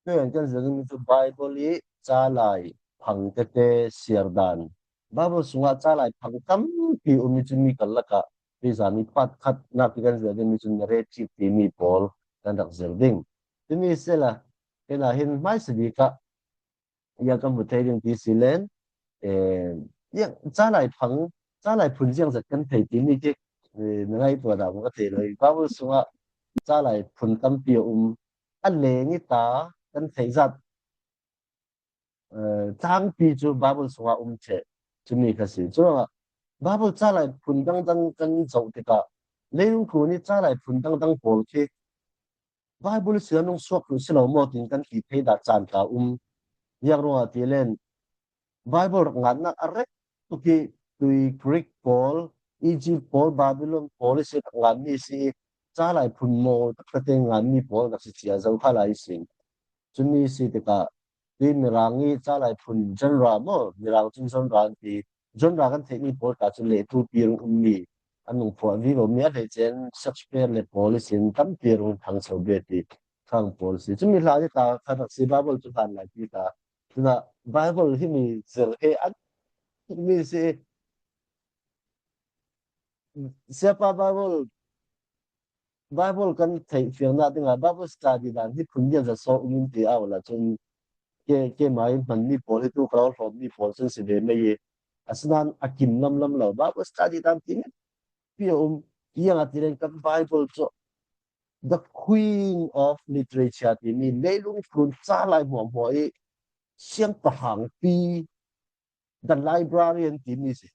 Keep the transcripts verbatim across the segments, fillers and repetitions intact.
Tuin kan zir ding cu Bible i calai phang tete siar dan. Bible sungah calai phang tampi um i cumi kan lakah tuizan i part khat nak i kan zir ding mi cu narrative timi pawl kan rak zir ding. Timi sela, kena hin hmaisa bik ah ia kan hmu thei ding ti si len, eh, ia calai phang, calai phun ziang zat kan thei timi khi, eh, na ngaihtuah dah maw ka thei lo. Bible sungah calai phun tampi a um, a leng i ta kan thei zat, eh, tlangpi cu Bible sungah um ṭheh. Cumi kha si. Curuangah Bible calai phun dangdang kan zoh tikah leilung tlun i calai phun dangdang pawl khi Bible si a nung suak tu si lo maw tin kan ti thei dah caan ka um. Ziang ruangah ti len Bible rak ngannak a rek tuk i tui Greek pawl, Egypt pawl, Babylon pawl i si rak nganmi si i calai phun maw taktak te nganmi pawl rak si cia zo kha lai i si. Cumi si tikah tui Mirang i calai phun genre maw, Mirang cun genre an ti, genre kan theihmi pawl ta cun leh tupi rung ummi, an nung phuah vivo mi a hleicen Shakespeare le pawl i sin tampi rung thang so ve ti khang pawl si. Cumi hla i ta kha rak si Bible cu hlan lai ti ta. Cuna Bible hi mi zir he an mi si. Siapa Bible, Bible kan theih fiangnak dingah Bible study dan hi phun lian za sawh um in ti au la cun ke, keimah in hmanmi pawl hi tu ka lo hlawmmi pawl cun si ve mei i asinain a kim lamlam lo. Bible study dan ti pi a um. Iang a ti len kan Bible cu the queen of literature timi leilung tlun calai hmuahhmuah i siangpahrangpi, the librarian timi si.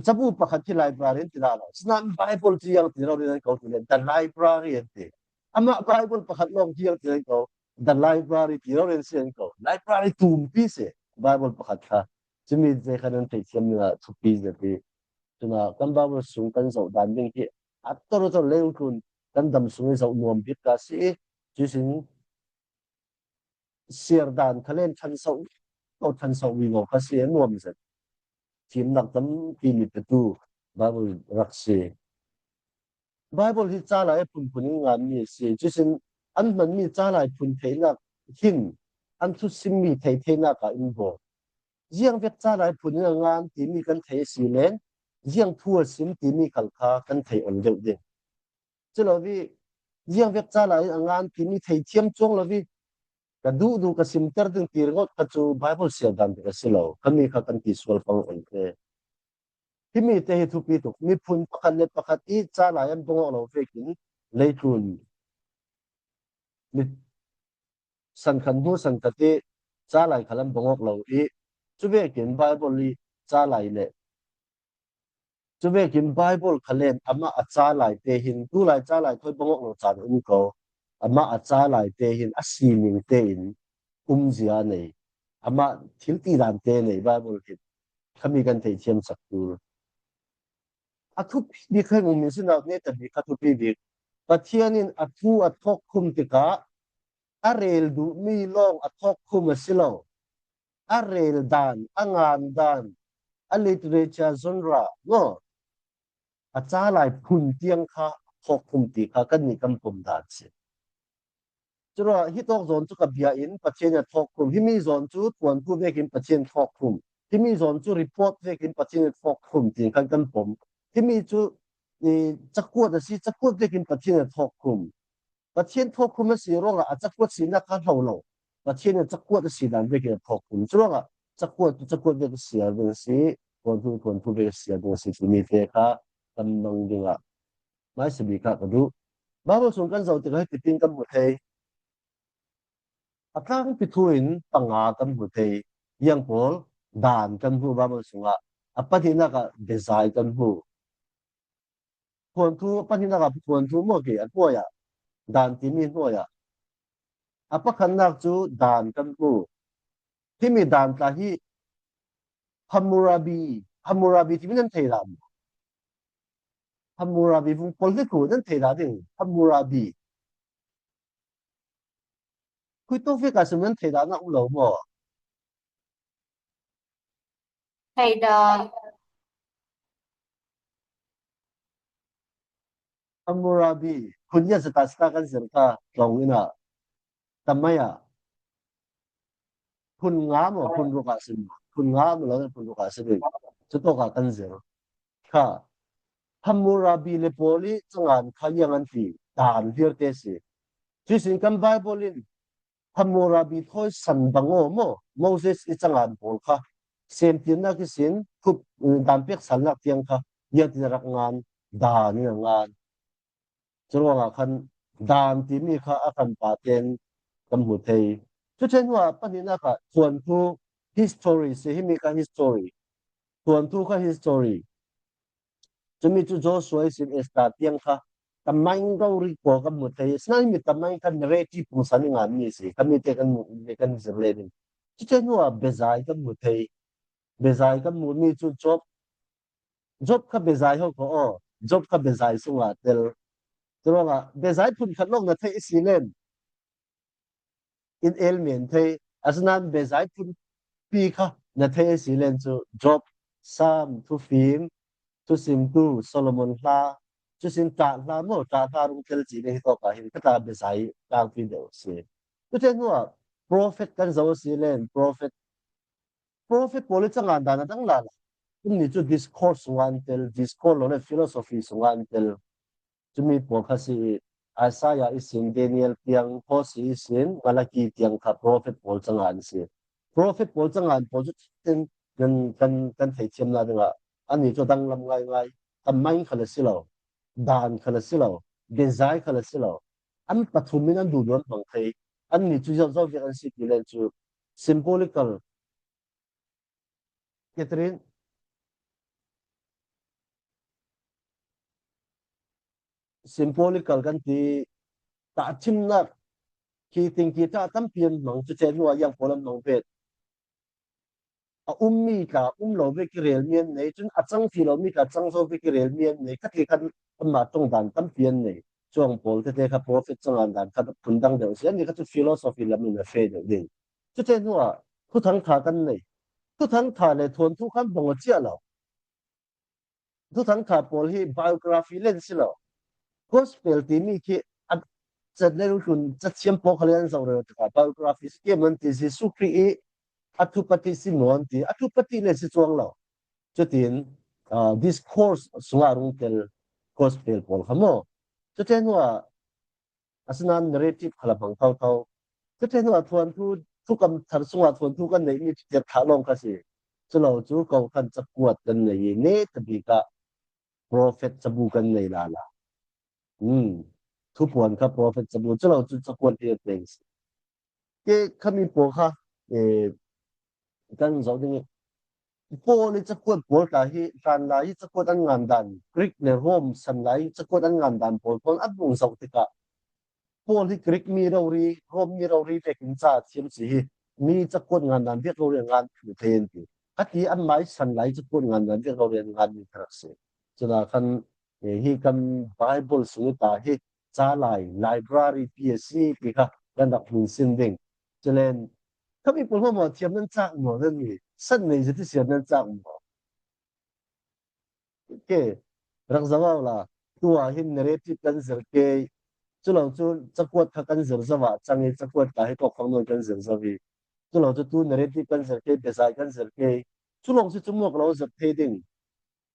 Cabu pakhat hi librarian ti dah lo. Sinain Bible ci yang ti lo rin an ko ti le, the librarian ti. Amah Bible pakhat lawng ci yang ti an ko, the library ti lo rin si an ko. Library tumpi si. Bible pakhat kha. Cumi te kha nan theih thiam ningah thupi zet hi. Cuna kan Bible sung kan zoh dan ding hi a tor tor leng kun kan dam sung i zoh nuam bik ka si. Cusin siar dan kha len ṭhan so, ko ṭhan so vivo kha si a nuam zet. Thimnak tampi mi petu Bible rak si. Bible hi calai a phunphun in nganmi a si. Cusin an hmanmi calai phun theihnak hin an thusimmi theih theinak ah in baw. Ziang vek calai phun in a ngan timi kan thei a si len, ziang thu a sim timi khal kha kan thei on deuh ding. Culo i ziang vek calai in a ngan timi thei thiam cuang lo i ka duh duh ka simter ding ti ringawt kha cu Bible siar dan bik a si lo. Khami kha kan ti sual pang on te. Himi te hi thupi tuk. Miphun pakhat le pakhat i calai an bawngawk lo vekin leitlun mi sankhat hnu sankhat i calai khal an bawngawk lo i cuvekin Bible i calai le cuvekin Bible kha len amah a calai te hin tulai calai thawi bawngawk lo caan a um ko. Amah a calai te hin a sining tein umzia a nei. Amah thil ti dan te nei Bible hin. Khami kan thei thiam sak tu. A thupi bik kha um min sinau ne ta bik kha thupi bik. Pathian in a thu a thawk khum tikah a rel duhmi lawng a thawk khum a si lo. A rel dan, a ngan dan, a literature genre, no? A calai phun tiang kha thawk khum ti kha kannih kan pom dan si. Curuah hi tawk zawn cu ka bia in Pathian a thawk khum. Himi zawn cu tuanphu vekin Pathian thawk khum. Himi zawn cu report vekin Pathian a thawk khum ti khan kan pom. Himi cu, eh, cakuat a si, cakuat vekin Pathian a thawk khum. Pathian thawk khum a si ruangah a cakuat sinak kha hlo lo. Pathian a cakuat a si dan vekin a thawk khum. Curuangah cakuat, cakuat vek a siar ding a si, tuanphu, tuanphu vek a siar ding a si timi te kha kan mang dingah hmaisa bik ah ka duh. Bible sung kan zoh tikah hitipi kan hmu thei. A tlangpi thu in panga kan hmu thei. Ziang pawl dan kan hmu Bible sungah. A pahnihnak ah biazai kan hmu. Thuanthu, a pahnihnak ah thuanthu maw ke, a hnuai ah dan timi hnuai ah. A pakhatnak cu dan kan hmu. Himi dan tla hi Hammurabi, Hammurabi timi nan thei dah maw? Hammurabi vung pol hi khu nan thei dah ding, Hammurabi. Khui tawk vek ah cun nan thei dah nak um lo maw? Thei dah. Hammurabi, khun ya zata sita kan zir ta tlawng ina. Tamaya, phun nga maw, phun ruk ah si maw, phun nga maw lo, phun ruk ah si ding. Cutawk ah kan zir kha. Hammurabi le Paul i cangan kha iang an ti, dan hlir te si. Cuisin kan Bible in Hammurabi thawi san bang aw maw, Moses i cangan pawl kha, semtirnak ihsin, thup, dan pek salnak tiang kha, iang tin a rak ngan, dan in a ngan. Curuangah khan dan timi kha a kan paten kan hmu thei. Cucen hnuah pahnihnak ah thuanthu history si, himi kha history. Thuanthu kha history. Cumi cu Joshua ihsin Esther tiang kha tamaing rori pawl kan hmu thei. Asinain himi tamaing kha narrative pungsan i nganmi si. Khami te kan hmuh, kan zir le ding. Cucen hnuah bezai kan hmu thei. Bezai kan hmuhmi cu Job, Job kha bezai ho ko aw. Job kha bezai sungah tel. Curuangah bezai phun khat lawng na theih i si len in el men thei. Asinain bezai phun pi kha na theih i si len cu Job, Sam, Thufim, Thusimtu, Solomon hla, cusin ṭah hla maw, ṭah hla rung tel cih le hitawk ah hin kha ta bezai tlangpi deuh si. Cucen hnuah prophet kan zoh a si len, prophet, prophet pawl i cangan dan a dang lala. Anni cu discourse sungah an tel, discourse lo le philosophy sungah an tel. Cumi pawl kha si i, Isaiah ihsin, Daniel tiang, Hosea ihsin, Malaki tiang kha prophet pawl cangan si. Prophet pawl cangan pawl cu tin kan, kan, kan theithiamnak dingah anni cu danglam ngaingai. Tamaing kha le si lo, dan kha le si lo, bezai kha le si lo. An pathum in an duhduh an hmang thei. Anni cu zozo viak an si ti len cu symbolical. Catherine, symbolical kan ti, tahṭhimnak khi tingki ṭah tampi an hmang, cucen hnuah iang pawl an hmang bet. A ummi tla um lo vek i relmi an nei, cun a cang ti lomi tla cang zo vek i relmi an nei, khati khan anmah ṭongdan tampi an nei. Cuang pawl tete kha prophet cangan dan kha phun dang deuh si, anni kha cu philosophy lam in a feh deuh ding. Cucen hnuah thuthang ṭha kan nei. Thuthang ṭha le thuanthu khan bang a ciah lo. Thuthang ṭha pawl hi biography len si lo. Gospel timi khi a cat le hlun cathiam pawl khal an zoh rero tikah biography si, keimah ti Jesuh Khrih i a thupati si maw an ti, a thupati le si cuang lo. Cutin, ah, discourse sungah rung tel gospel pawl kha maw. Cucen hnuah Asinain narrative kha la hmang thotho. Cuti hnuah thuanthu, thukam thar sungah thuanthu kan neihmi cu tirhthlah lawng kha si. Culo cu ko khan cakuat kan nei i, netabik ah prophet cabu kan nei lala. Um, thupuan kha prophet cabu, culo cu cakuat hi a teng si. Ke khami pawl kha, eh, kan zoh ding i, Paul i cakuat pawl tla hi, hlanlai i cakuat an ngan dan, Greek le Rome sanlai i cakuat an ngan dan pawl pawl an vung zoh tikah, Paul hi Greek mi rori, Rome mi rori vekin ca thiam si hi, mi cakuat ngan dan vek rori an ngan thlu thei an ti. Khati anmah i sanlai i cakuat ngan dan vek rori an ngan mi kha rak si. Cuna khan, eh, hi kan Bible sung i ta hi, ca lai, library, P S C, ti kha kan rak hmun sin ding. Culen, khami pawl hmawhmawh thiam nan cak maw, nan mi? San nei zet i siam nan cak maw? Ke, rak zoh la. Tuah hin narrative kan zir ke. Culo cu cakuat kha kan zir zo ah, cang i cakuat ka hi kawk fang nawn kan zir zo hi. Culo cu tu narrative kan zir ke, biazai kan zir ke. Culo cu cu muak lo zir thei ding.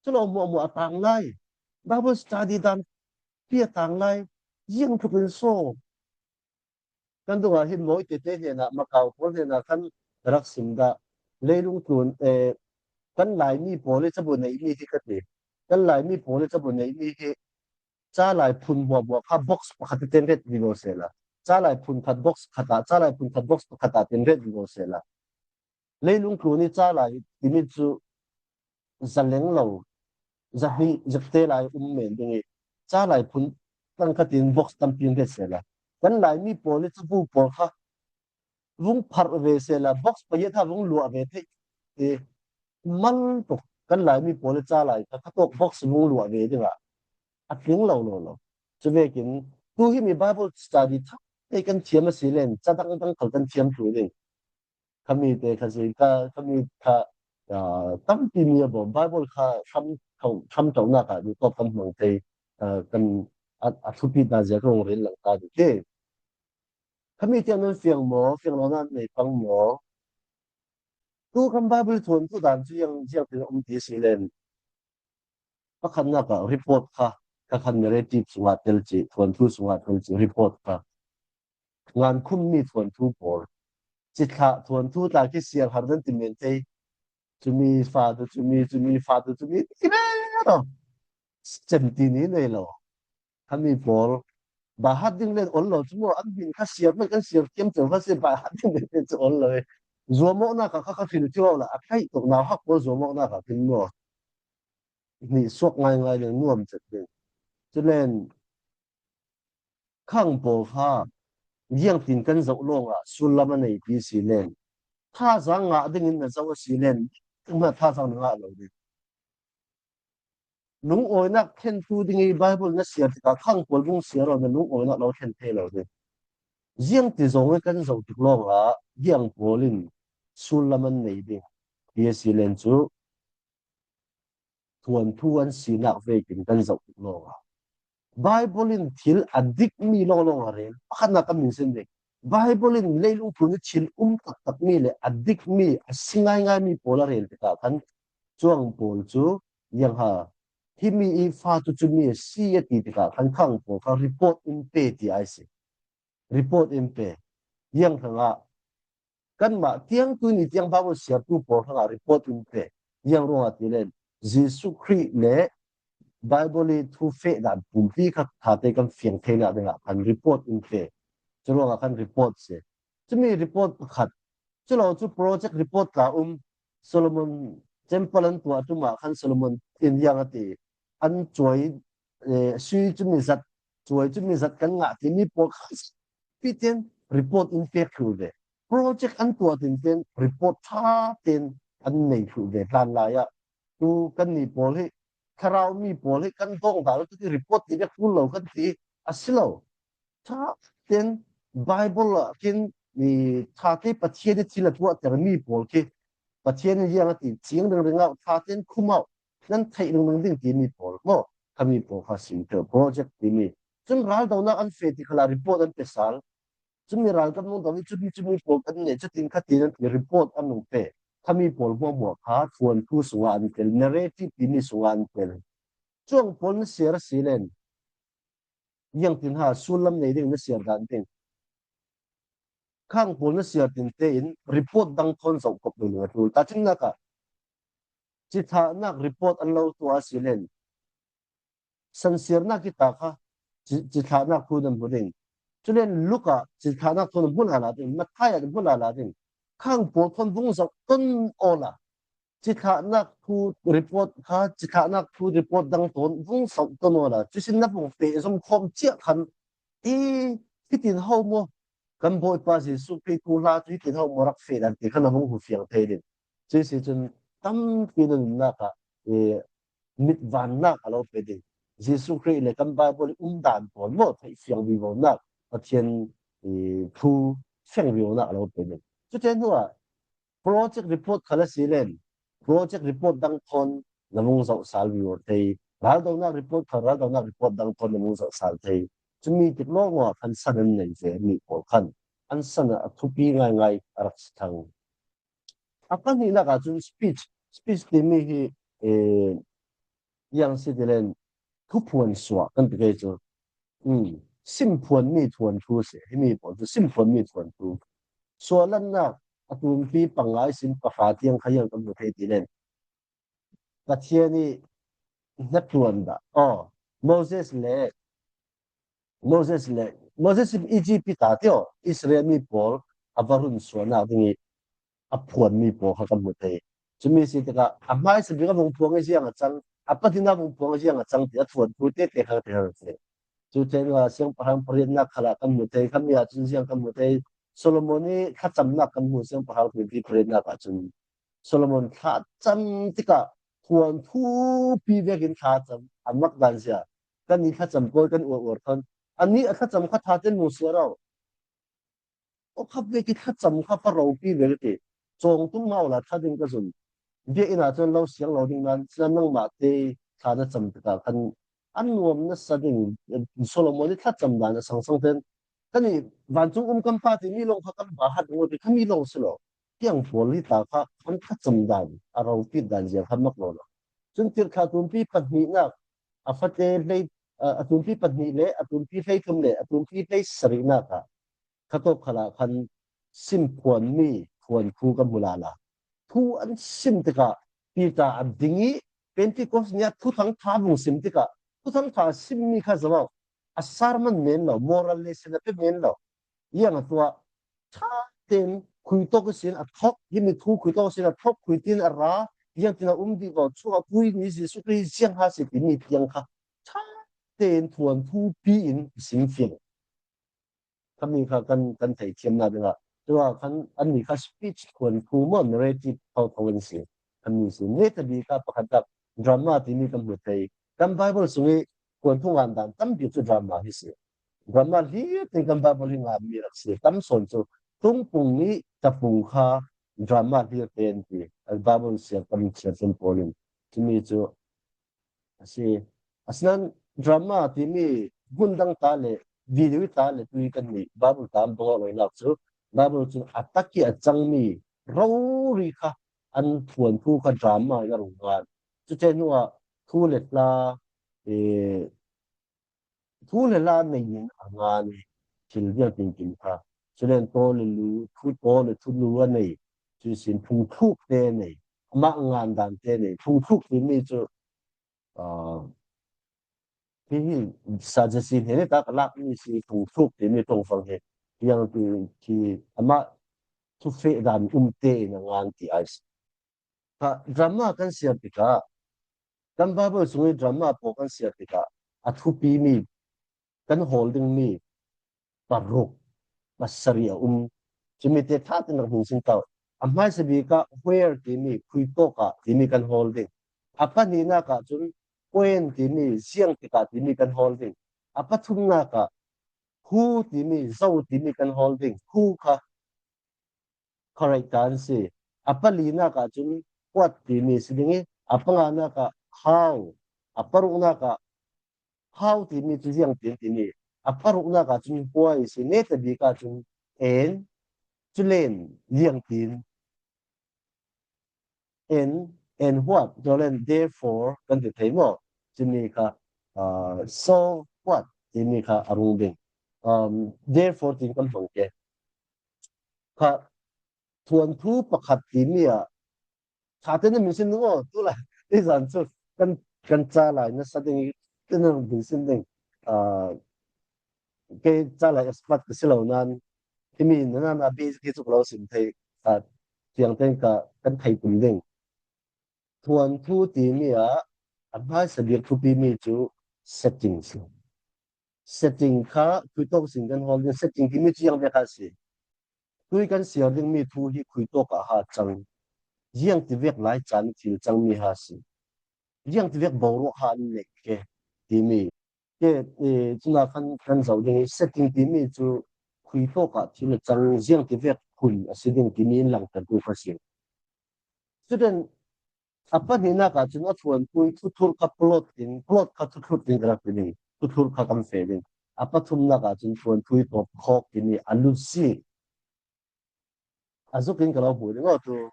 Culo muahmuah a tang lai. Bible study dan pi a tang lai. Ziang thuk in so. Kan dungah hin mawi tete hnenah, Makau pawl hnenah kan rak sim dah. Leilung tlun, eh, kan Laimi pawl i cabu neihmi hi ka ti. Kan Laimi pawl i cabu neihmi hi ca lai phun hmuahhmuah kha box pakhat i ten ret vivo sehla. Ca lai phun khat box khat ah, ca lai phun khat box pakhat ah ten ret vivo sehla. Leilung tlun i ca lai timi cu zaleng lo, zahnih, zakte lai um men ding i ca lai phun tangkhat in box tampi in ret sehla. Kan Laimi pawl i cabu pawl kha vung pharh ve sehla, box pahnih kha vung luah ve theih ti mal tuk. Kan Laimi pawl i ca lai kha khatawk box vung luah ve dingah a tling lo lo lo. Cuvekin tu himi Bible study thak te kan thiam a si len, ca dangdang khal kan thiam thlu ding. Khami te kha si, kha, khami kha, ah, tampi mi a bawm. Bible kha hram tho, hram ṭohnak ah duh tawk kan hmang thei, ah, kan, a, a thupi ta zia ka rung rel lang ta duh te. Khami tiang nan fiang maw, fiang lo nan nei pang maw? Tu kan Bible thuanthu dan cu ziang, ziang tin a um ti si len. Pakhatnak ah report kha, kha khan narrative sungah tel cih, thuanthu sungah tel cih, report kha. Ngan khummi thuanthu pawl. Cithlah thuanthu tla khi siar har nan ti men thei. Cumi fa tu cumi, cumi fa tu cumi. Ti men lo. Cem ti ni nei lo. Khami pawl. Bahat ding len ol lo cu maw, an min kha siar man kan siar kiam ceu kha si bahat ding len cu ol lo. Zuamawknak ah kha kha hril cio la, a tlaih tuk nauhak pawl zuamawknak ah khin maw. Nih suak ngaingai ding nuam cet ding. Culen khang pawl kha ziangtin kan zoh lawngah sullam a nei ti si len. Thazaang ngah dingin na zoh a si len, thazaang na ngah lo ding. Lungawinak thlentu ding i Bible na siar tikah khang pawl bung siar aw na lungawinak lo thlen thei lo ding. Ziangti zong i kan zoh tik lawngah ziang pawl in sullam an nei ding. Ti a si len cu thuanthu an sinak vekin kan zoh tik lawngah Bible in thil a dikmi lawnglawng a rel. Pakhatnak kan min sin ding. Bible in leilung phun i thil um taktakmi le a dikmi, a si ngaingaimi pawl a rel tikah khan cuang pawl cu, ziangha, himi i fa tu cumi a si a ti tikah khan khang pawl kha report in pe ti ai si. Report in pe. Ziang hrangah kanmah tiang tuni tiang Bible siartu pawl hrangah report in pe. Ziang ruangah ti len Jesuh Khrih le Bible i thu feh dan pumpi kha ṭhate kan fiang theinak dingah khan report in pe. Curuangah khan report si. Cumi report pakhat. Culo cu project report tla um. Solomon temple an tuah ṭum ah khan Solomon in ziang a ti. An cuai, eh, sui cumi zat, cuai cumi zat kan ngah timi pawl kha pitin report in pek thlu ve. Project an tuah tinten report ṭha ten an nei thlu ve. Hlan lai ah tu kannih pawl hi, thlarau mi pawl hi kan dawng dah lo, tuti report ti dek kul lo kan ti a si lo. Ṭha ten Bible ah khin mi ṭha te Pathian i thil a tuahter mi pawl khi Pathian in ziang a ti ciang ringring auh, ṭha ten khum auh, nan theih ringring ding timi pawl maw? Khami pawl kha sim ṭheu project timi. Cun raldonak an feh ti khalah report an pe sal. Cumi ralkap nung dong i cumi cumi pawl kan nei, cutin khatin an ti report an nung pe. Khami pawl hmuahhmuah kha thuanthu sungah an tel, narrative timi sungah an tel. Cuang pawl na siar a si len, ziangtin ha sullam nei ding na siar dan ding. Khang pawl na siar tinte in report dang thawn zoh kop ding a tul. Tacinnak ah cithahnak report an lo tuah a si len, sansiarnak kita kha ci-, cithahnak thu nan hmu ding. Culen Luka cithahnak thu nan hmu lala ding, Matthai ah nan hmu lala ding. Khang pawl thawn vung zoh ton awla. Cithahnak thu report kha, cithahnak thu report dang tawn vung zoh ton awla. Cusin na vung peh zom khawm ciah khan, i, hitin ho maw? Kan Bawipa Jesuh Khrih thu hla cu hitin ho maw rak feh dan ti khan a vung hmu fiang thei ding. Cuisi cun tampi na nunnak ah, i, mitvannak a lo pe ding. Jesuh Khrih le kan Bible i umdan pawl maw theih fiang vivonak, Pathian, i, thu fiang vivonak a lo pe ding. Cute hnuah project report khal a si len, project report dang thawn na vung zoh sal vivo thei. Raldonak report khal, raldonak report dang thawn na vung zoh sal thei. Cumi tik lawngah khan san an nei ve mi pawl khan an san a thupi ngaingai a rak si thang. A pahnihnak ah cun speech, speech timi hi, eh, ziang si ti len thuphuan suah kan ti kei cu. Um, simphuanmi thuanthu si. Himi pawl cu simphuanmi thuanthu. Suahlannak a tumpi panga ihsin pahra tiang kha ziang kan hmu thei ti len. Pathian i hnaṭuan dah. Aw, Moses le, Moses le, Moses in Egypt i ta tio, Israel mi pawl a va run suahnak ding i a phuanmi pawl kha kan hmu thei. Cumi si tikah a hmaisa bik a vung phuang i ziang a cang, a pahnihnak vung phuang i ziang a cang ti a thuanthu tete kha ti har si. Cu ṭhen ah siangpahrang pariatnak khalah kan hmu thei, khami ah cun ziang kan hmu thei. Solomon i thlacamnak kan hmu siangpahrang pi pariatnak ah cun. Solomon thlacam tikah thuanthu pi vekin thlacam a mak dan sia. Kan i thlacam kawi kan uar uar khan. Anih a thlacam kha ṭha ten mu sia rau. Aw kha vek i thlacam kha fa ropi vek i ti. Cawng tum hna awla thla ding ka zun. Biakinn ah cun lo siang lo ding nan, sinan nangmah te thla na cam tikah khan an nuam nasa ding Solomon i thlacam dan a sangsang ten. Kan i vancung um kan Pa timi lawng kha kan bahat ding ti khami lawng si lo. tiang pawl hi ta kha, an kha cam dan, a ropit dan zia kha mak lo lo. Cun tirhthlah tumpi pahnihnak, a fate hlei, a, a tumpi pahnih le a tumpi hleithum le a tumpi hleisarihnak ah, khatawk khalah khan sim phuanmi phuan thu kan hmu lala. Thu an sim tikah Peter a ding ih Pentecost ni ah Thuthang Ṭha vung sim tikah Thuthang Ṭha a simmi kha zoh, a sermon men lo, moral lesson a pe men lo. Ziang a tuah, ṭha tein khui tawk ihsin a thok, himi thu khui tawk ihsin a thok, khui tin a ra, ziangtin a um dih ko, chungah pui ni Jesuh Khrih ziang ha si timi tiang kha ṭha tein thuanthu pi in a sim fiang. Khami kha kan, kan theithiamnak dingah, tua khan anni kha speech thuanthu maw, narrative thotho an si. Khami si. Netabik ah pakhat tak drama timi kan hmu thei. Kan Bible sungih thuanthu ngan dan tampi cu drama hi si. Drama hlir tein kan Bible hi nganmi rak si. Tam sawn cu tungpung nih tapung kha drama hlir te an ti. Bible siar tam siar cun pawl in. Cumi cu a si. Asinain drama timi hmun dang ta le video ta le tui kan nih Bible ta an bang awk lonak cu Bible cun a tak ih a cangmi rori kha an thuanthu kha drama in a rung ngan. Cute hnuah thu le hla, eh, thu le hla nei in a ngan i thil vial tinkim kha. Cule taw le lu, thu taw le thu lu a nei. Cuihsin phungthluk te nei. Amah ngan dan te nei. Phungthluk timi cu Aa, hihi Sir Jesse hnen ih ta ka lakmi si phungthluk timi ṭongfang hi, tiang ti khi amah thufeh dan um tein a ngan ti ai si. Kha drama kan siar tikah, kan Bible sungih drama pawl kan siar tikah, a thupimi kan hawl dingmi paruk, pasarih a um. Cumi te ṭha tein rak hmuhsing ta uh. A hmaisa bik ah where timi, khui tawk ah timi kan hawl ding. A pahnihnak ah cun when timi, ziang tikah timi kan hawl ding. A pathumnak ah who timi, zo timi kan hawl ding. Who kha character an si. A palinak ah cun what timi si ding ih, a panganak ah how, a paruknak ah how timi cu ziangtin timi, a paruknak ah cun why si, netabik ah cun and, culen ziangtin, and, and what, culen therefore kan ti thei maw? Cumi kha, ah, so what timi kha a rung ding. Um, therefore tin kan hmang ke. Kha thuanthu pakhat timi ah ṭha tein na min sin ding aw, tu lai, tuzan cu kan, kan ca lai nasa ding ih, tein na min sin ding. Aa, kei ca lai expert ka si lo nain, himi na, na, na basic hi cu ka lo sim thei, aa, tiang tein ka, kan thei tum ding. Thuanthu timi ah a hmaisa bik thupimi cu setting si. Setting kha khui tawk sin kan hawl ding, setting timi cu ziang vek a si. Tui kan siar dingmi thu hi khui tawk ah ha cang. Ziang ti vek lai caan thil cangmi ha si. Ziang ti vek boruak ha an neih ke timi. Ke, eh, cuna kan, kan zoh ding i setting timi cu khui tawk ah thil a cang, ziang ti vek hun a si ding timi in langhter tu kha si. Student a pahnihnak ah cun a thuanthu ih thuthur kha plot in, plot kha thuthur in ka rak ti ding. Thuthur kha kan feh ding. A pathumnak ah cun thuanthu ih tawp khawk timi a lut si. A zuk in ka lo hmu ding aw tu.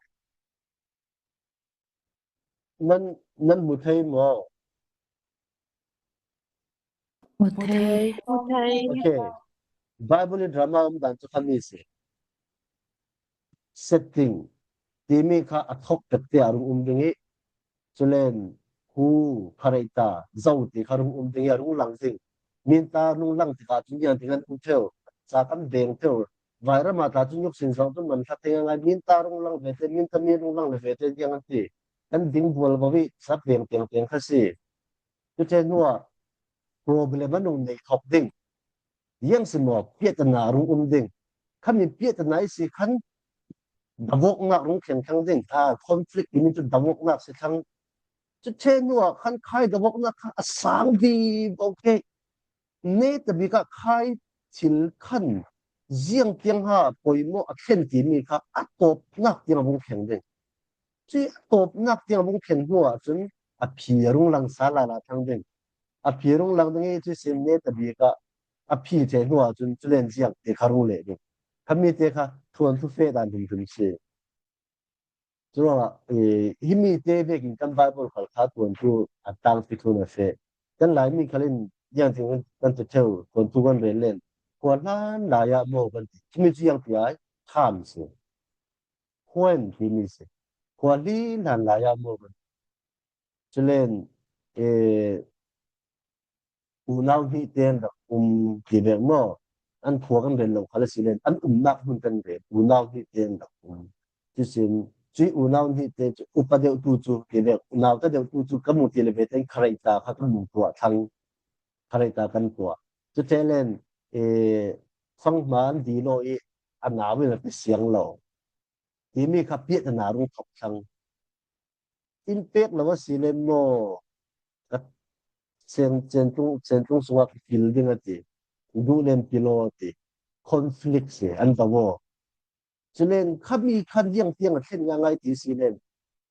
Nan, nan hmu thei maw? Hmu thei. Hmu thei. Okay. Bible ih drama um dan cu khami si. Setting timi kha a thok pek te a rung um ding ih, culen who, character, zo ti kha rung um ding ih a rung lang ding. Minta rung lang tikah cun ziang ding an um theu, ca kan beng theu. Vairam ah ta cun nuksin zong cun man hlat ding a ngai. Minta rung lang vete, minta mi rung lang le vete ziang an ti. Kan ding bual bo ih ca beng tengteng kha si. Cute hnuah problem a nung nei thawk ding. Ziang si maw, piahtana a rung um ding. Khami piahtana i si khan davawknak rung thleng thlang ding. Ha, conflict timi cu davawknak si thlang. Cute hnuah khan khai davawknak kha a sang vivo ke. Netabik ah khai thil khan ziang tiang ha poimawh a thlen timi kha a tawpnak tiang a vung thleng ding. Cui a tawpnak tiang a vung thlen hnuah cun a phi a rung lang sa lala thlang ding. A phi a rung lang ding i cui sin netabik ah a phi ṭheh hnuah cun culen ziang te kha rung leh ding. Khami te kha thuanthu feh dan hrimhrim si. Curuangah, eh, himi te vekin kan Bible khal kha tuantu a tangpi thu na feh. Kan Laimi khalin ziangtin kan ti theu, tuantu kan rel len. Khua hlan lai-ah maw kan ti. Himi cu ziang ti ai, kham si. Khuan timi si. Khua hli hlan lai-ah maw kan ti. Culen, eh, unau hnih tein rak um ti vek maw? An khua kan rel lo khal a si len, an umnak hmun kan rel, unau hnih tein rak um. Cusin, cui unau hnih te cu upa deuhtu cu ti vek, unau ta deuhtu cu kan mu ti le ve tein kharei ta kha kan mu tuah thlang, kharei ta kan tuah. Cu te len, eh, fanghma an di law i a nau in a ti siang lo. Timi kha piahtana rung thok thlang. In pek lo a si le maw? Ka sen, sentlung, sentlung sungah ka kil ding a ti. Duh len ti law a ti. Conflict si, an do aw. Culen khami khan ziang tiang a thlen ngaingai ti si len.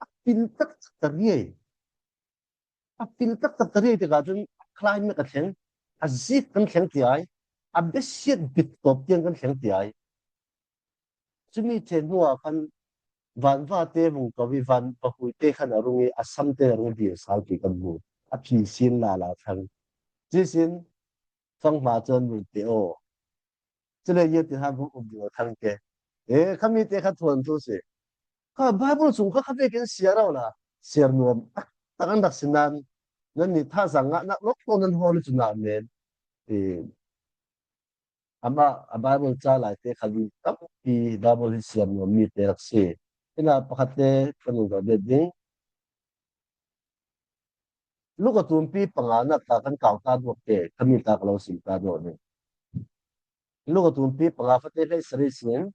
A pil taktak ta riai. A pil taktak ta riai tikah cun a climate a thleng, a zik kan thleng ti ai, a biasiat bit tawp tiang kan thleng ti ai. Cumi ṭhen hnuah khan vanvate vung ko i van pahui te khan a rung i a sam te a rung dir sal ti kan hmu. A phi sin lala thlang. Cuisin fanghma cun vung pe aw. Cule ziangtin han vung um ding a thlang ke. E, khami te kha thuanthu si. Kha Bible sung kha kha vekin siar awla siar nuam taktak an rak si nan, nannih thazaang ngahnak lawk tawk nan hawl cu nan men. E, amah a Bible ca lai te khal in tampi Bible hi siar nuam mi te rak si. Ina pakhat te kan vung dawh ding. Luka tumpi panganak ta kan kau ta duak te, khami ta ka lo sim ta duak ding. Luka tumpi panga fate hlei sarih sin,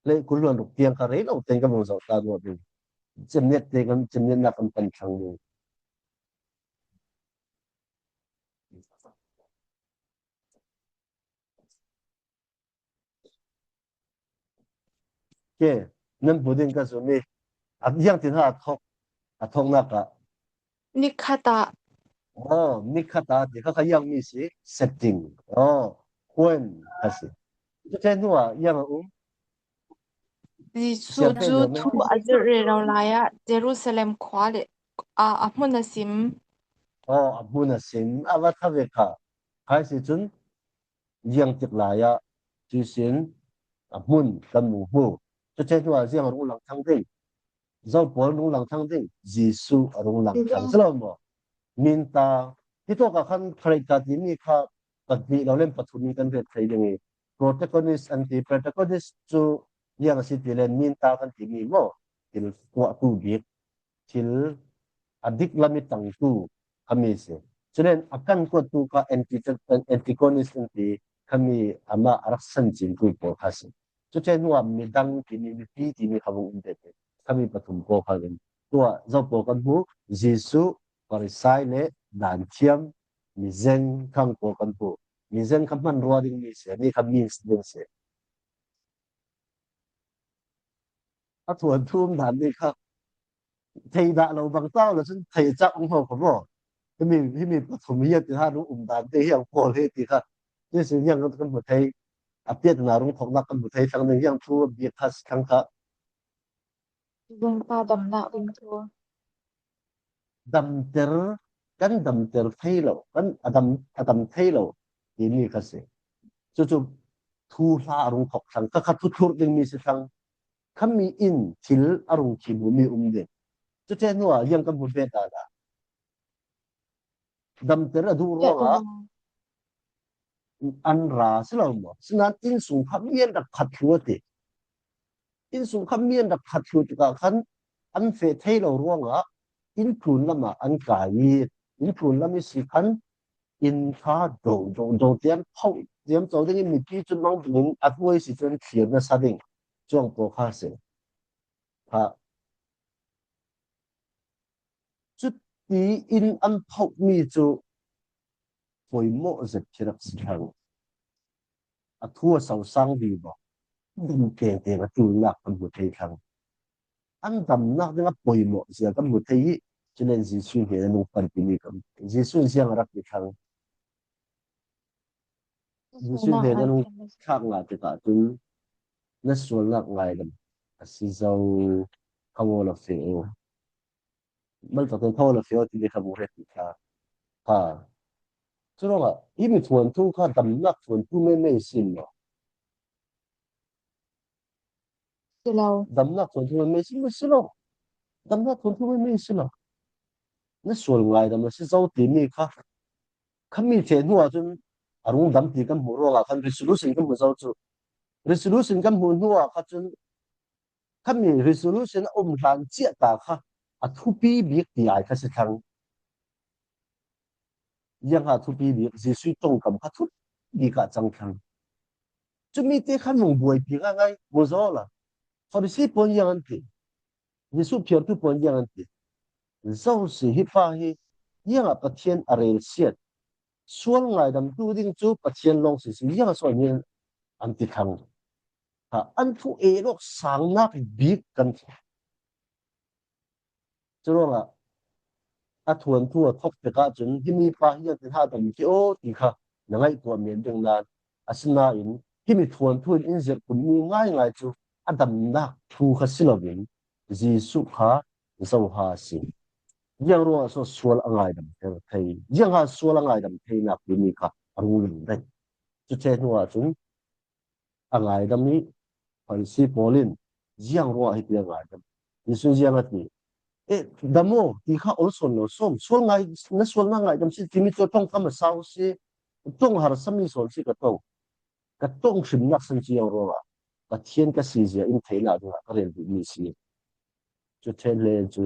hlei kul hluan ruk tiang kha rei lo tein kan vung zoh ta duak ding. Cemnet te kan, cemnetnak kan pan thlang ding. Ke, nan bu ding ka zum i, a ziangtin ha a thawk, a thawknak ah. Nikhat ah. Oh, nikhat ah ti kha kha ziang mi si, setting. Oh, khuan kha si. Cu te hnu ah ziang a um. Jesuh cu thu a zirh rero lai ah Jerusalem khua le, ah, a hmun a sim. Oh, a hmun a sim. A va tha ve kha. Khai si cun, ziang tik lai ah cuisin a hmun kan mu hmu. Cucu hnu ah ziang a rung lang thang ding, zo pawl rung lang thang ding, Jesuh a rung lang thang si lo maw? Minta, hitawk ah khan character timi kha pahnih lo len pathum in kan ret thei ding i, protagonist an ti, protagonist cu ziang a si ti len minta kan timi maw? Thil tuahtu bik, thil a dik lam i tangtu khami si. Culen a kan kuattu kha anti-, antagonist an ti khami amah a rak san cintu pawl kha si. Cucu hnuah midang timi, mipi timi kha vung um te khami pathum pawl kha in tuah zo pawl kan hmu. Jesuh, Farisai le danthiam, mizeng khang pawl kan hmu. Mizeng kha hman rua ding mi si, mi kha means ding si. A thuanthu um dan ding kha thei dah lo bang tau lo cun thei cak um ho kha maw? Himi, himi pathum hi a ti ha, um dan te hi ang pawl he ti kha. Jesuh hiang kan hmu thei, a piatna rung khawknak kan hmu thei thlang ding hiang thu a bia kha si thlang kha. Zungpa damnak ding thu. Damter, kan damter thei lo, kan a dam, a dam thei lo timi kha si. Cucu thuhla a rung khawk thlang, kha kha thuthlurh dingmi si thlang, khami in thil a rung khim mi um ding. Cucu hnuah ziang kan hmu ve ta dah? Damter a duh ruangah an ra si lo maw? Sinain innsung kha mi an rak khat thlu a ti. Innsung kha mi an rak khat thlu tikah khan an feh thei lo ruangah inn tlun lamah an kai i, inn tlun lam i si khan inn kha do, do, do tian phoh tiam co ding i mipi cu mang bangin a hnuai si cun thlir nasa ding cuang pawl kha si. Kha cuti in an phohmi cu poimawh zet khi rak si thlang. A thu a sosang vivo. Dam tengteng a ṭulnak kan hmu thei thlang. An damnak ding a poimawh zia kan hmu thei i, culen Jesuh hnen a nung panpimi kan hmu thei. Jesuh ziang a rak ti thlang. Jesuh hnen a nung thlak ngah tikah cun na sualnak ngai lam a si zo. Thawo la fe o. Mal tak ten thawo la fe o ti le kha bu re ti kha. Ha. Churawngah, himi thuanthu kha damnak thuanthu meimei sin maw? Si lo. Damnak thuanthu meimei sin maw si lo. Damnak thuanthu meimei si lo. Na sual ngaidam a si zo timi kha. Khami theh hnuah cun a rung dam ti kan hmuh ruangah khan resolution kan hmu zo cu. Resolution kan hmuh hnuah kha cun khami resolution a um hlan ciah ta kha a thupi bik ti ai kha si thlang. Ziangha thupi bik, Jesuh ṭongkam kha thupi bik ah cang thlang. Cumi te khan vung buaipi ngaingai, mu zaw la. Farisi pawl ziang an ti. Jesuh phiartu pawl ziang an ti. Zo si hi pa hi, ziangah Pathian a rel siat. Sual ngaidamtu ding cu Pathian lawng si si, ziangah sawn hi an ti thlang. Ha, an thu ei lawk sangnak bik kan thlang. Curuangah a thuanthu a thawk tikah cun, himi pa hi ziangtin ha dam ti aw ti kha na ngaihtuah men ding nan, asinain himi thuanthu in in zirh kummi ngaingai cu a damnak thu kha si loin Jesuh kha zoha a si. Ziang ruangah so sual a ngaidam thei, ziangha sual a ngaidam theinak timi kha a rung ling dai. Cu ṭheh hnuah cun a ngaidam i Farisi pawl in ziang ruangah hiti a ngaidam. Jesuh ziang a ti, "Eh, dam aw, ti kha olsawn lo sawm, sual ngai, na sual na ngaidam si, timi cu ṭongkam a sau si, ṭong harsami sawn si ka ṭong. Ka ṭong hrimnak san cu ziang ruangah Pathian ka si zia in theihnak dingah ka rel duhmi si." Cu ṭheh le cu,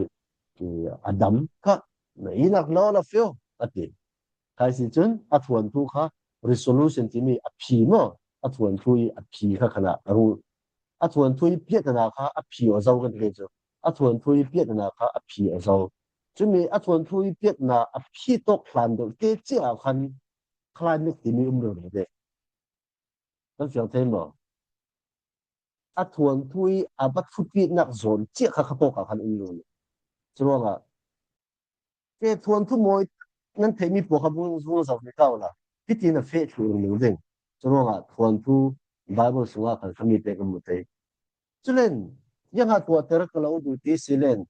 a dam kha, "Na inak lo na fio," a ti. Kha si cun a thuanthu kha resolution timi a phi maw? A thuanthu i a phi kha khanah a rul. A thuanthu i piatana kha a phi aw zo kan ti cu. A thuanthu i piatana kha a phi aw zo. Cumi a thuanthu i piatana a phi tawk hlan deuh te ciah khan climate timi um rero te. Kan fiang thei maw? A thuanthu i a va thupitnak zawn ciah kha kha tawkah khan um lo. Curuangah, ke thuanthu mawi nan theihmi pawl kha vung, vung zoh hna ta uhla, hiti na feh thluh ringring ding. Curuangah thuanthu Bible sungah khan khami te kan hmu thei. Culen, ziangha tuahter ka lo duh ti si len,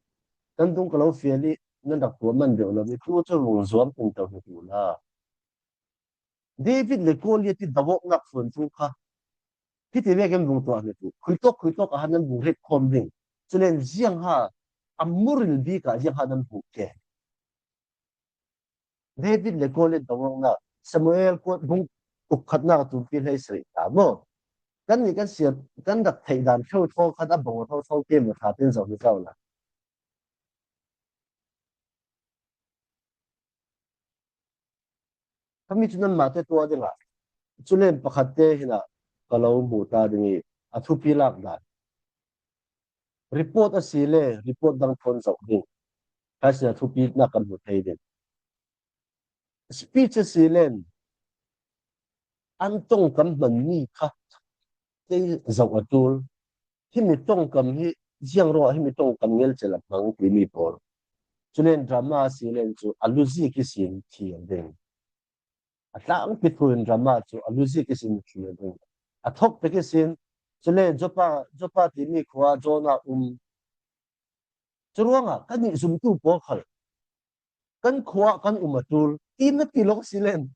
kan dung ka lo fial i nan rak tuah man deuh lo i tu cu vung zuam tung to hna tu la. David le Goliath i dawawknak thuanthu kha hiti vekin vung tuah hna tu. Khuitawk, khuitawk ah nan vung ret khawm ding. Culen ziangha a muril bik ah ziangha nan hmuh ke. David le Goliath dawawknak Samuel kuat bung uk khatnak a tumpi hleisarih ta maw? Kan nih kan siat, kan rak theih dan thotho khat a bang thotho ke maw ṭha tein zoh hi zoh la. Khami cu nanmah te tuah dingah, culen pakhat te hinah ka lo hmuh ta ding i a thupi lak dan. Report a si le report dang thawn zoh ding. Kha sin a thupi nak kan hmu thei ding. Speech a si len an ṭongkam hmanmi kha kei zoh a ṭul. Himi ṭongkam hi ziang ruangah himi ṭongkam ngelcel a hmang timi pawl. Culen drama a si len cu a luzik ihsin thiam ding. A tlangpi thu in drama cu a luzik ihsin thiam ding. A thawk pek ihsin, culen Joppa, Joppa timi khua Jonah um. Curuangah kan nih zumtu pawl khal kan khua kan um a ṭul. Ti na ti lo si len.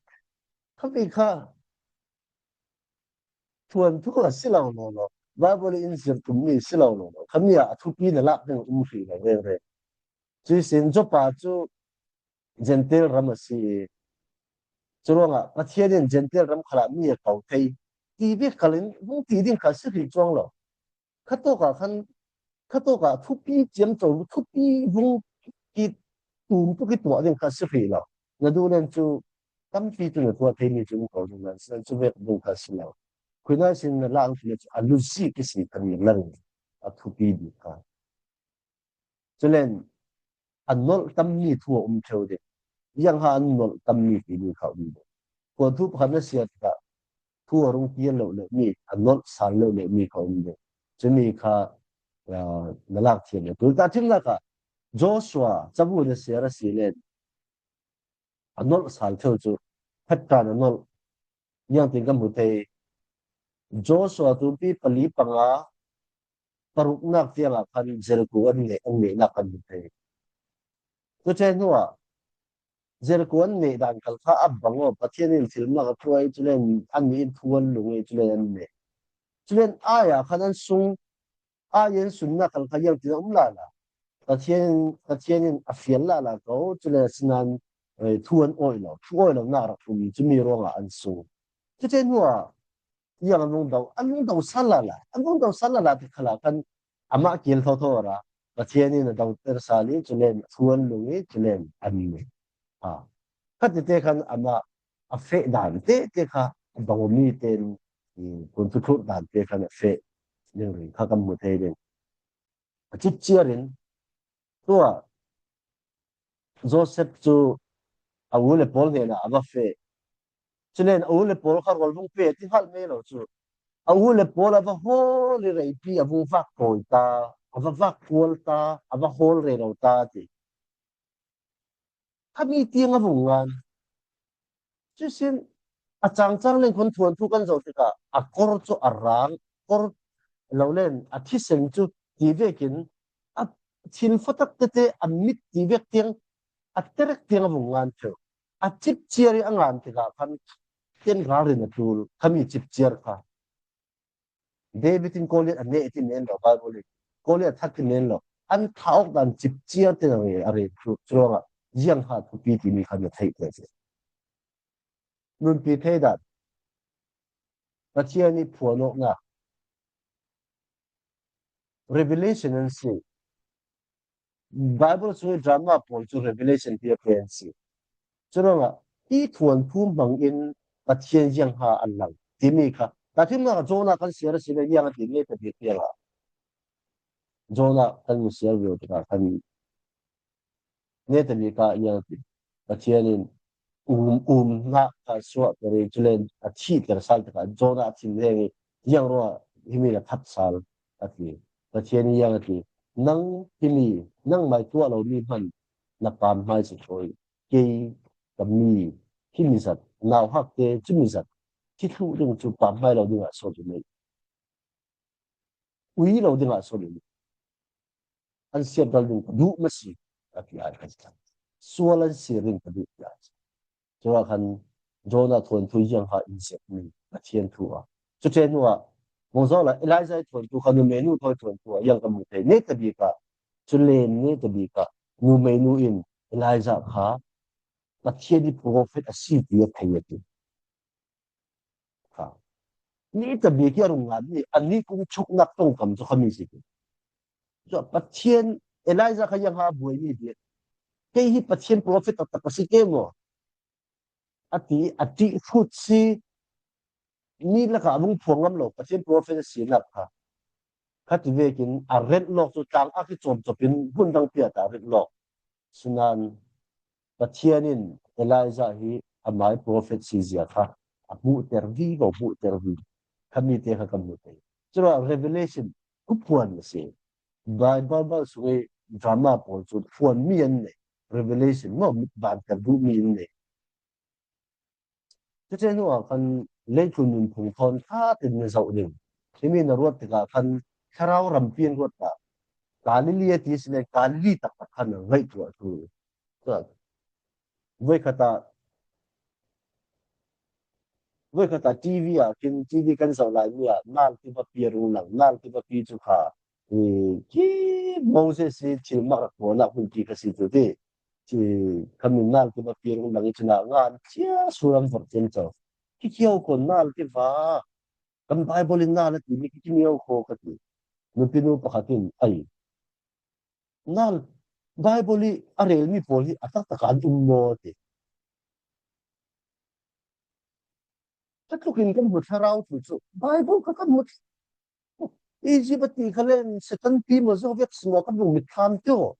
Khami kha thuanthu a si lo lo lo. Bible in zir tummi si lo lo lo. Khami ah a thupi na lak ding um hrih lo reng reng. Cuihsin Joppa cu Gentile ram a si i, curuangah Pathian in Gentile ram khalah mi a ko thei ti bik khalin vung ti ding kha si hrih cuang lo. Khatawkah khan, khatawkah thupi ciamco, thupi vung ki tum tuk i tuah ding kha si hrih lo. Na duh len cu tampi cu na tuah theimi cu um ko ding nan, sinan cu vek ding kha si lo. Khuinai sin na lak cu a luzik i si kan lang a thupi bik kha. Culen a nolh tammi thu a um ṭheu ding. Ziangha an nolh tammi timi kha um ding. Khuanthu pakhat na siat tikah thu a rung pial lo lehmi, a nolh sal lo lehmi kha um ding. Cumi kha, aa, na lak thiam le. Tulta ṭhimnak ah Joshua cabu na siar a si len a nolh sal ṭheu cu phattan a nolh. Ziangtin kan hmu thei. Joshua tumpi pali panga paruknak tiangah khan Jericho an neh, an nehnak kan hmu thei. Cuti hnuah Jericho an neh dan khal kha a bang aw, Pathian in thilmak a phuai, culen an nih in thu an lung i, culen an neh. Culen ai ah khan an sung, ai an sunnak khal kha iang tin a um lala. Pathian, Pathian in a fial lala ko, culen a sinan, eh, thu an awi lo, thu awi lo nak rak um, cumi ruangah an sung. Cuti hnuah iang an lungdo, an lungdo sal lala, an lungdo sal lala ti khala khan amah kil thotho ra, Pathian in a doter sal i, culen thu an lung i, culen an neh. Ha. Khatite khan amah a feh dan tete kha, a bang mi ten, i, kun thuthluk dan te khan a feh ding ring kha kan hmu thei ding. A cipciar in, tua Joseph cu a u le pawl hnenah a va feh. Culen a u le pawl kha rawl vung pe ti hal mei lo cu. A u le pawl a va hawl i reipi a vung vak kawi ta, a va vak kual ta, a va hawl rero ta ti. Khami tiang a vung ngan. Cusin a cangcang len khun thuanthu kan zoh tikah a kor cu a rang, kor lo len a thisen cu ti vekin a thil fatak tete a mit ti vek tiang, a terek tiang a vung ngan theu. A cipciar i a ngan tikah khan ten ral rin a tul, khami cipciar kha. David in Goliath a neh ti men lo, Bible in Goliath thak ti men lo. An thah awk dan cipciar te a rel, a rel cu, curuangah ziang ha thupi timi khan na theih te si. Nunpi thei dan. Pathian i phuan awknak. Revelation an si. Bible sung i drama pawl cu Revelation ti a pen si. Curuangah hi thuanthu hmangin Pathian ziang ha an lang timi kha. Tahṭhimnak ah Jonah kan siar a si le, iang a ti neta bik tiangah. Jonah kan siar viau tikah khan neta bik ah iang a ti. Pathian in um, um hna kha suah ka rei, culen a thihter sal tikah Jonah a thin leng i, ziang ruah himi na that sal a ti. Pathian in ziang a ti, nang himi, nangmai tuah lomi hman na pam hmai si thawi, kei ka mi himi zat, nauhak te cumi zat, thi thluh ding cu pam hmai lo dingah sawt u nei. Ui lo dingah sawt u nei. An siat dal ding ka duh maw si, a ti ai ka ti. Sual an siat ding ka duh, ti ai. Curuah khan Jonah thuanthu ziang ha in siat mi Pathian thu a. Cuti hnuah, mawngzaw la Elijah thuanthu kha numeinu thawi thuanthu a, iang ka hmu thei. Neta bik ah, culen neta bik ah, numeinu in Elijah kha Pathian i prophet a si ti a thei a ti. Kha. Neta bik i a rung ngan mi, a ni kum chuknak tongkam cu khami si ti. Cu Pathian, Elijah kha iang ha buai mi bik. Kei hi Pathian prophet taktak a si ke maw? A ti, a ti khut si, mi lakah a vung phuang ngam lo, Pathian prophet a sinak kha. Khati vekin a ret lawk cu tlang a kicawm cawp in hmun dang piah ta a ret lawk. Sinan Pathian in Elijah hi amai prophet si zia kha a hmuhter vivo, hmuhter vivo. Khami te kha kan hmu thei. Curuah Revelation thuphuan a si. Bible sung i drama pawl cu phuan mi an nei. Revelation maw, mit banter duh mi an nei. Cuti hnuah khan leitlun nunphung thawn khat in na zoh ding. Himi na ruat tikah khan thlarau rampi an ruat ta. Galilee a ti si le Galilee taktak khan a ngaihtuah tu. Voikhat ah, voikhat ah T V ah khin, T V kan zoh lai mi ah nal tivapi a rung lang, nal tivapi cu kha, i, khi Moses i thil mak rak tuahnak hmun ti kha si tu ti. Khi khami nal tivapi a rung lang i cunah ngan thia suram vorh ciamco. Khi khio ko nal tiva, kan Bible in nal a timi khi khio ko ka ti. Nupinu pakhat in, ai, nal, Bible i a relmi pawl hi a taktak ah an um maw ti. Ka tlukin kan hmu thlarau thu cu, Bible kha kan hmu. Egypt a ti kha len Satan pi maw zo vek si maw kan hmu mit thlam tio.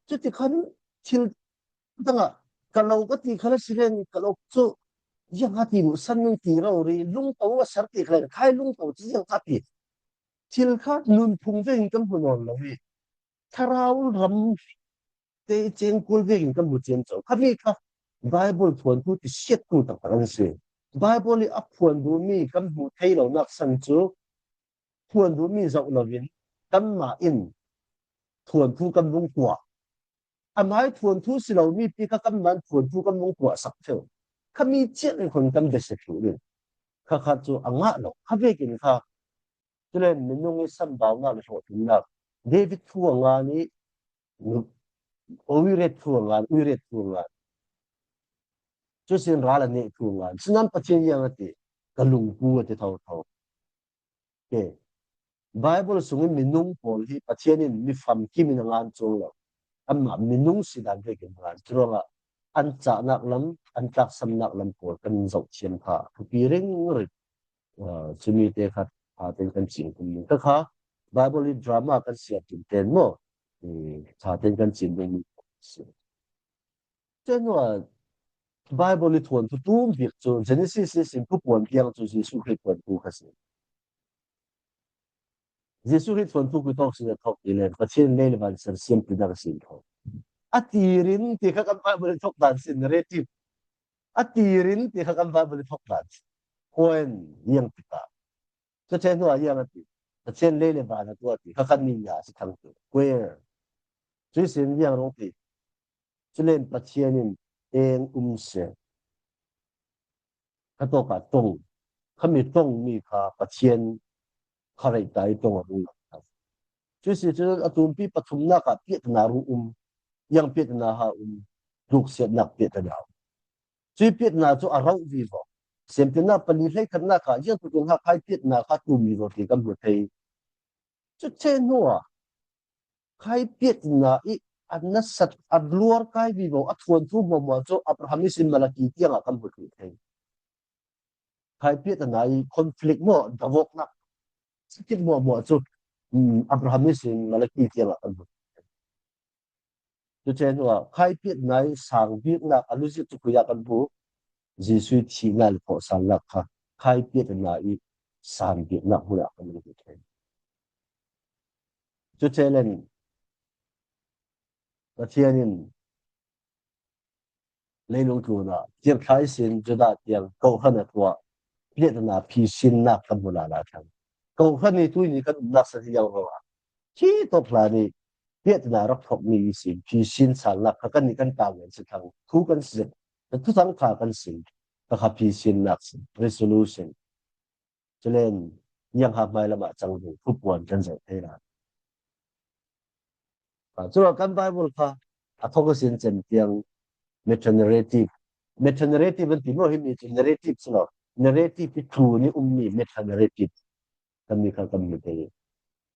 Cuti khan thil dangah ka lo ka ti kha le si len ka lo cu, ziang a ti mu san nung ti rori, lungto a ser ti kha len khai lungto cu ziang a ti. Thil kha nunphung vekin kan hmu nawn lo i. Thlarau ram te i ceng kul vekin kan hmu ciamco. Khami kha Bible phuantu ti siattu taktak an si. Bible i a phuan duhmi kan hmu thei lonak san cu phuan duhmi zoh loin kanmah in thuanthu kan vung kuah. Amah hi thuanthu si lo mipi kha kanmah in thuanthu kan vung kuahsak theu. Kha mi ciat in khun kan bia sia thlu ding. Kha khat cu a ngah lo. Kha vekin kha, cule minung i sambaunak le hlawhtlinnak, David thu a ngan i, uiret thu a ngan, uiret thu a ngan. Cusin ral a neh thu a ngan. Sinan Pathian ziang a ti, ka lungpu a ti thotho. Ke. Bible sungin minung pawl hi Pathian in mi famkim in a ngan cuang lo. Amah minung si dan vekin a ngan. Curuangah an cahnak lam, an tlaksamnak lam pawl kan zoh thiam kha thupi ringring. Aa, cumi te kha ṭha tein kan cim kum ding. Kha kha Bible i drama kan siam tum ten maw? Aa, ṭha tein kan cim ding mi si. Cun, aa, Bible i thuanthu tum bik cu Genesis ihsin Thupuan tiang cu Jesuh Khrih thuanthu kha si. Jesuh Khrih thuanthu khui thawk si thawk ti len Pathian lei le van sersiam ti nak a si thawk. A tirin ti kha kan Bible i thawk dan si narrative. A tirin ti kha kan Bible i thawk dan si. Khuan ziang ti ta. Cucen hnuah ziang a ti. Pathian lei le van a tuah ti kha kan ni ya si thang tu. Queer. Cuisin ziang rong ti. Culen Pathian in eng um se. Kha tawkah tong. Kha mi tong mi kha Pathian kha reita i tong a rung lo. Cusi cu a tumpi pathumnak ah piatna rung um. Yang piatna ha um. Duksiatnak piatna um. Cui piatna cu a rauh vivo. Siampiatnak pali hleikhatnak ah ziang tukin ha khai piatna kha tum vivo ti kan hmu thei. Cucen hnuah khai piatna i a nasat a luar kai vivo a thuanthu hmuahhmuah cu Abraham ihsin Malaki tiangah kan hmu thei. Khai piatna i conflict maw, davawknak sakit hmuahhmuah cu, um, Abraham ihsin Malaki tiangah kan hmu thei. Cucen hnuah khai piatna i sang biknak a luzit cu khui ah kan hmu. Jesuh i thihnak le thawhsalnak kha khai piatna i sang biknak hmun ah kan hmu thei. Cucelen Pathian in leilung tlunah, thiang thlai sin Judah tiang kawhhran a tuah, piatna phisinnak kan hmu lala thang. Kawhhran i tui ni kan umnak sa hi yang ruangah, khi tawk hlan i piatna rak thawkmi i sin, phisin salnak kha kan i kan tau ngan si thang, thu kan si, thuthang kha kan si, kha kha phisinnak si, resolution. Culen, yang ha hmai lamah cang ding, thupuan kan zoh thei lai. Ah, curuangah kan Bible kha a thawk a sin cem tiang, metanarrative. Metanarrative an ti maw, himi cu narrative si lo. Narrative i tlun i ummi metanarrative. Kan mi kha kan mi thei.